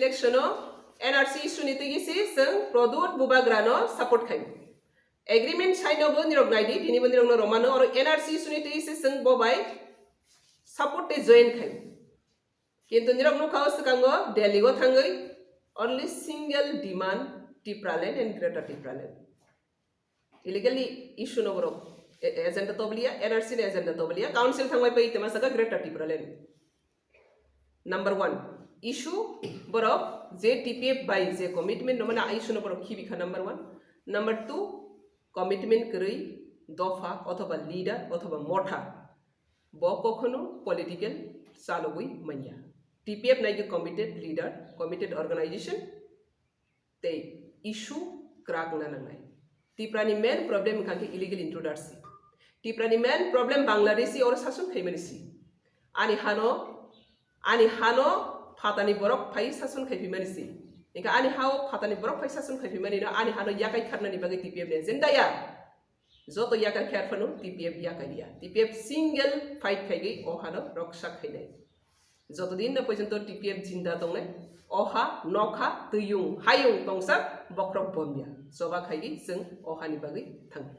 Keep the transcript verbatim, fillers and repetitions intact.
Section o N R C issue ni twi se chwng Pradyot Bubagra no support khai. Agreement sign o bo nirok nai di, tini bo nirok no romano oro N R C issue ni twi se chwng bo bai support tei join khai. Kintu nirok nukha o swkango Delhi o thangwi only single demand Tipraland and Greater Tipraland. Illegally issue no borok e-, agenda tobliya, N R C ni agenda tobliya, council thangbai pai tema saka Greater Tipraland. Number one, issue borok je T P F bai je commitment no mane issue no borok khibi kha number one. Number two, commitment kwrwi dopha othoba leader othoba motha bo kokhono political chalogwi manya. T P F nai khe committed leader, committed organization, tei issue kwrak wngna nangnai. Tiprani main problem wngkha khe illegal intruder si. Tiprani main problem Bangladeshi oro sason khaimani si. Ani hano, ani hano phatani borok phai sason khaiphimani si. Engkha ani hao phatani borok phai sason khaiphimani no ani hano yakai kharnani bagwi T P F ni agenda ya. Joto yakai khe arphano T P F yakai ya. T P F single fight khaigwi o hano roksa khainai. Joto din no porjonto T P F jinda tongnai, o ha, nokha, twiung, hayung tongsa bokrok bomya. Choba khaigwi chwng o hani bagwi thangdi.